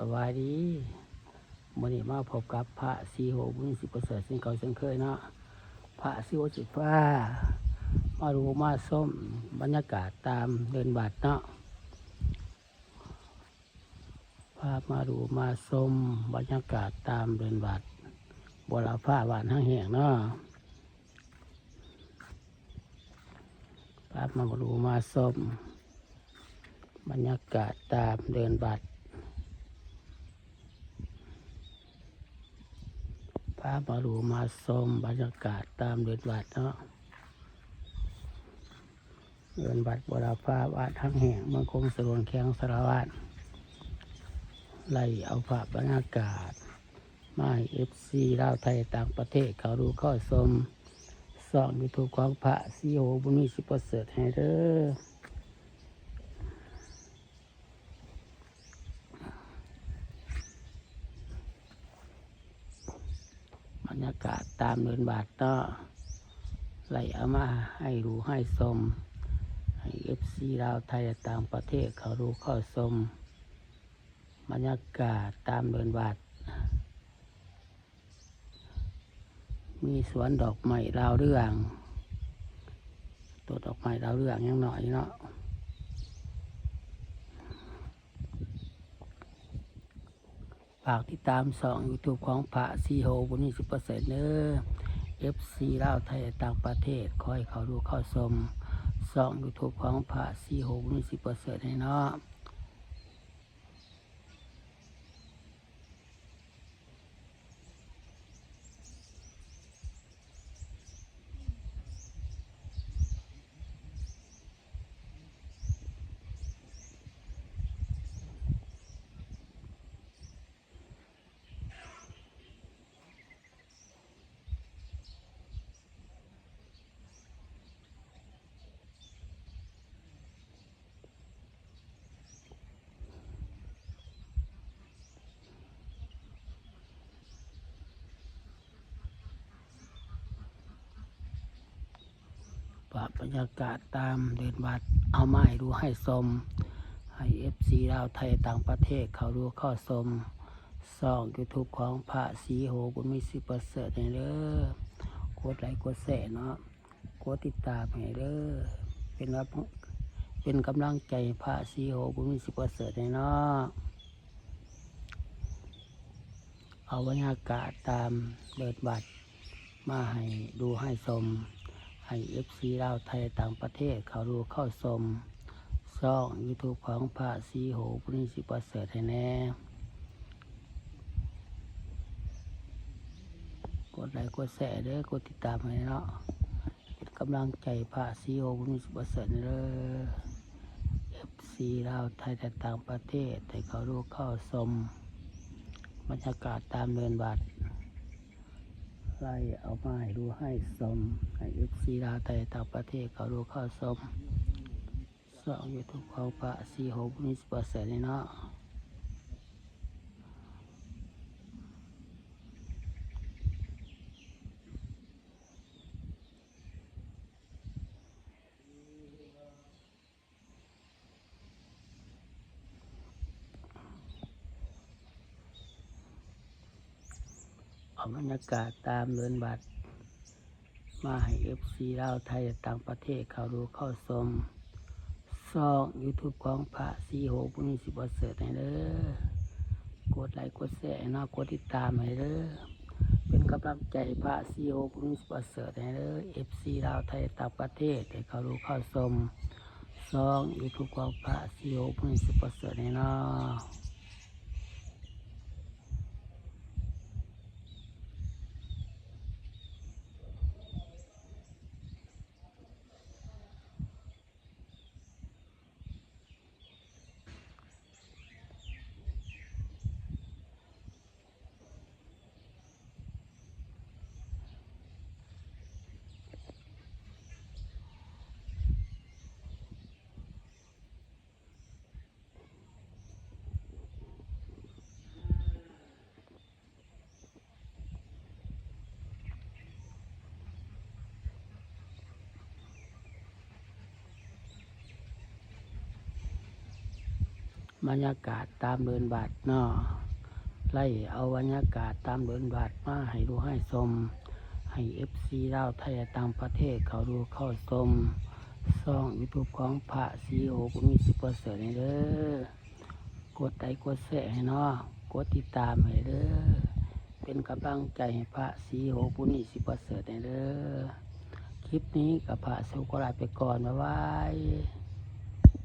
ສະບາຍດີ ມື້ນີ້ມາພົບກັບພະສີໂຫ ບຸນມີ ສີປະເສີດ ເຊັ່ນເກົ່າເຊັ່ນເຄີຍເນາະ. ພະສີໂຫຊິພາມາດູມາຊົມບັນຍາກາດຕາມເດີ່ນວັດເນາະ. ພາມາດູມາຊົມບັນຍາກາດຕາມເດີ່ນວັດ ບົວລະພາ ບ້ານຮັງແຫ້ງເນາະ. ພາມາດູມາຊົມບັນຍາກາດຕາມເດີ່ນວັດ ພາມາດູມາຊົມບັນຍາກາດຕາມເດີ່ນວັດເນາະ. ເດີ່ນວັດບົວລະພາ ບ້ານຮັງແຫ້ງ ເມືອງຄົງສະຫຼວງ ແຂວງສາລະວັນ ໄດ້ເອົາພາບບັນຍາກາດມາໃຫ້ເອັຟຊີລາວ ໄທ ຕ່າງປະເທດເຂົ້າດູເຂົ້າຊົມ ຊ່ອງຢູທູບຂອງພະສີໂຫ ບຸນມີ ສີປະເສີດ ໃຫ້ເດີ. ບັນຍາກາດຕາມເດີ່ນວັດເນາະ ໄດ້ເອົາມາໃຫ້ດູໃຫ້ຊົມ ໃຫ້ເອັຟຊີລາວ ໄທ ແລະ ຕ່າງປະເທດເຂົ້າດູເຂົ້າຊົມ ບັນຍາກາດຕາມເດີ່ນວັດ. ມີສວນດອກໄມ້ດາວເຮືອງ ຕົ້ນດອກໄມ້ດາວເຮືອງຍັງນ້ອຍເນາະ. ຝາກຕິດຕາມຊ່ອງຢູທູບຂອງພະສີໂຫ ບຸນມີ ສີປະເສີດ ເດີ. ເອັຟຊີລາວ ໄທ ແລະ ຕ່າງປະເທດ ຂໍໃຫ້ເຂົ້າດູເຂົ້າຊົມຊ່ອງຢູທູບຂອງພະສີໂຫ ບຸນມີ ສີປະເສີດ ໃຫ້ເນາະ. ພາບບັນຍາກາດຕາມເດີ່ນວັດ ເອົາມາໃຫ້ດູໃຫ້ຊົມ ໃຫ້ເອັຟຊີລາວ ໄທ ຕ່າງປະເທດເຂົ້າດູເຂົ້າຊົມ ຊ່ອງຢູທູບຂອງພະສີໂຫ ບຸນມີ ສີປະເສີດ ໃຫ້ເດີ. ກົດໄລກົດແຊເນາະ ກົດຕິດຕາມໃຫ້ເດີ ເປັນກຳລັງ ເປັນກຳລັງໃຈໃຫ້ພະສີໂຫ ບຸນມີ ສີປະເສີດ ໃຫ້ເນາະ. ເອົາບັນຍາກາດຕາມເດີ່ນວັດມາໃຫ້ດູໃຫ້ຊົມ ໃຫ້ເອັຟຊີລາວ ໄທ ຕ່າງປະເທດເຂົ້າດູເຂົ້າຊົມ ຊ່ອງຢູທູບຂອງພະສີໂຫ ບຸນມີ ສີປະເສີດ ໃຫ້ແດ່. ກົດໄລກົດແຊເດີ ກົດຕິດຕາມໃຫ້ເນາະ ເປັນກຳລັງໃຈພະສີໂຫ ບຸນມີ ສີປະເສີດ ເດີ. ເອັຟຊີລາວ ໄທ ແລະ ຕ່າງປະເທດ ໄດ້ເຂົ້າດູເຂົ້າຊົມບັນຍາກາດຕາມເດີ່ນວັດ ໄດ້ເອົາມາໃຫ້ດູໃຫ້ຊົມ ໃຫ້ເອັຟຊີລາວ ໄທ ຕ່າງປະເທດເຂົ້າດູເຂົ້າຊົມ ຊ່ອງຢູທູບຂອງພະສີໂຫ ບຸນມີ ສີປະເສີດ ນີ້ເນາະ. ເອົາບັນຍາກາດຕາມເດີ່ນວັດມາໃຫ້ເອັຟຊີລາວ ໄທ ແລະ ຕ່າງປະເທດເຂົ້າດູເຂົ້າຊົມ ຊ່ອງຢູທູບຂອງພະສີໂຫ ບຸນມີ ສີປະເສີດ ແດ່ເດີ. ກົດໄລກົດແຊໃຫ້ເນາະ ກົດຕິດຕາມໃຫ້ເດີ ເປັນກຳລັງໃຈພະສີໂຫ ບຸນມີ ສີປະເສີດ ແດ່ເດີ. ເອັຟຊີລາວ ໄທ ແລະ ຕ່າງປະເທດ ໄດ້ເຂົ້າດູເຂົ້າຊົມ ຊ່ອງຢູທູບຂອງພະສີໂຫ ບຸນມີ ສີປະເສີດ ແດ່ເນາະ. ເ ບັນຍາກາດຕາມເດີ່ນວັດເນາະ ໄລ່ເອົາບັນຍາກາດຕາມເດີ່ນວັດມາໃຫ້ດູໃຫ້ຊົມ ໃຫ້ເອັຟຊີລາວໄທ ແລະ ຕ່າງປະເທດເຂົ້າດູເຂົ້າຊົມ ຊ່ອງຢູທູບຂອງພະສີໂຫ ບຸນມີ ຊິປະເສີດ ນີ້ເດີ. ກົດໄລກົດແຊໃຫ້ເນາະ ກົດຕິດຕາມໃຫ້ເດີ ເປັນກຳລັງໃຈໃຫ້ພະສີໂຫ ບຸນມີ ຊິປະເສີດ ແດ່ເດີ. ຄລິບນີ້ກໍພະສີໂຫ ຂໍລາໄປກ່ອນ ບາຍບາຍ.